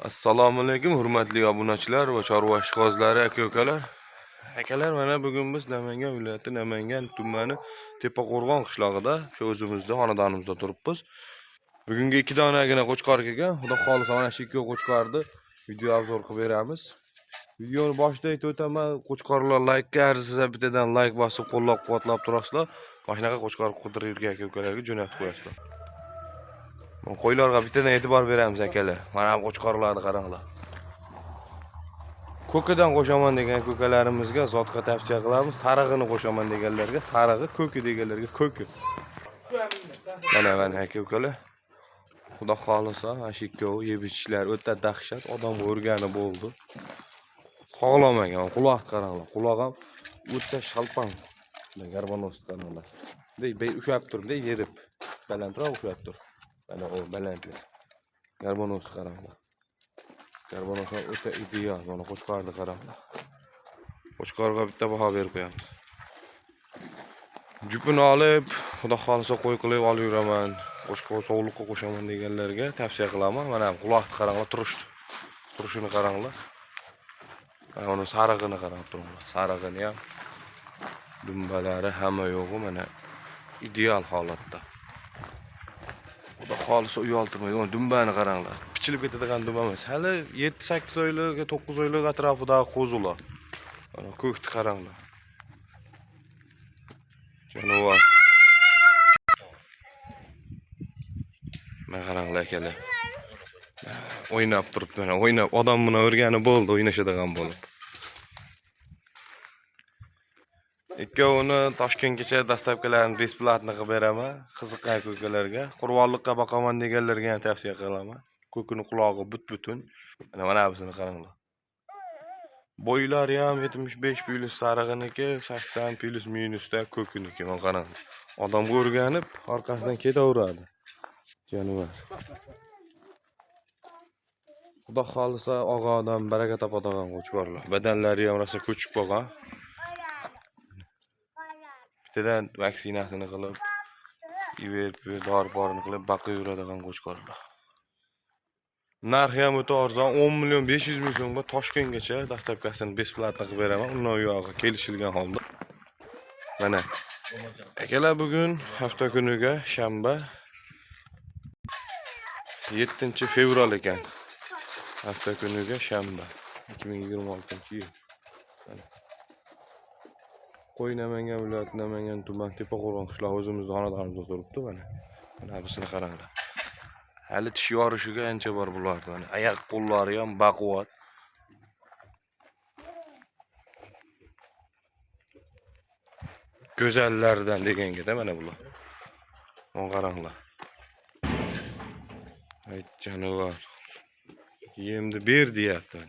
Assalomu alaykum hurmatli obunachilar va chorva ishqibozlari, aka-ukalar. Akalar, mana bugun biz Namangan viloyati Namangan tumani Tepaqo'rg'on qishlog'ida, shu o'zimizda xonadonimizda turibmiz. Bugungi ikki donagina qo'chqor kelgan. Xudo xohlasa mana shu ikki qo'chqorni video обзор qilib beramiz. Videoni boshida aytib o'taman, qo'chqorlar laykka arzisa bittadan layk bosib qo'llab-quvvatlab turasizlar. Mana shunaqa qo'chqor qidirib yurgan aka-ukalarga jo'natib qo'yasizlar. Mana qo'ylarga bittadan e'tibor beramiz, akalar. Mana bu qo'chqorlarni qaranglar. Ko'kidan qo'shaman degan ko'kalarimizga zotga tavsiya qilamiz. Sarig'ini qo'shaman deganlarga sarig'i, ko'ki deganlarga ko'ki. Mana mana aka ukalar. Xudo xohlasa, mana shu ikkovi yeb ichishlari o'ta dahshat, odamga o'rgani bo'ldi. Sog'lom ekan, quloq qaranglar. Quloq ham o'ta shalpang. Mana горбонос qaranglar. Bunday ushlab tur, bunday yerib. Balandroq ushlab tur. Mana u balandlik. Горбонос qaranglar. Горбонос ham o'ta ideal. Mana qo'chqorni qaranglar. Qo'chqorga bitta baho berib qo'yamiz. Jupini olib, xudo xohlasa qo'y qilib olib yuraman. Qo'chqor sovliqqa qo'shaman deganlarga tavsiya qilaman. Mana quloqni qaranglar, turishdi. Turishini qaranglar. Mana uni sarig'ini qarab turinglar. Sarig'ini ham dumbalari hamma yo'g'i mana ideal holatda. Xudo xohlasa uyaltirmaydi. Mana dumbani qaranglar. Pichilib ketadigan dumba emas. Hali 7-8 oylik, 9 oylik atrofidagi qo'zilar. Mana ko'kni qaranglar. Jonivor. Mana qaranglar, akalar. O'ynab turibdi mana, o'ynab odam bilan o'rganib bo'ldi, o'ynashadigan bo'lib. Ikkovini Toshkentgacha dostavkalarini bесплатно qilib beraman. Qiziqqan ko'kalarga, qurbonliqqa boqaman deganlarga ham tavsiya qilaman. Ko'kini qulog'i but-butun. Mana mana busini qaranglar. Bo'ylari ham 75 plyus sarig'iniki, 80 plyus minusda ko'kiniki. Mana qaranglar. Odamga o'rganib, orqasidan ketaveradi. Jonivor. Xudo xohlasa og'a odam baraka topadigan qo'chqorlar. Badanlari ham rosa ko'chib qolgan. Bittadan vaksinasini qilib, iverib, dori porini qilib baqib yuradigan qo'chqorlar. Narxi ham o'ta arzon, 10 million 500 ming so'mga Toshkentgacha dostavkasini bесплатно qilib beraman. Undan u yog'i kelishilgan holda. Mana. Akalar, bugun hafta kuniga shanba 7 fevral ekan. Hafta kuniga shanba 2026-yil. Mana. Qo'y Namangan viloyati Namangan tuman Tepaqo'rg'on qishlog'i o'zimizni xonadonimizda turibdi mana. Mana busini qaranglar. Hali tish yorishiga ancha bor bularni. Mana oyoq qo'llari ham baquvvat. Go'zallardan deganga-da mana bular. Mana qaranglar. Ay jonivor. Yemni ber deyapti.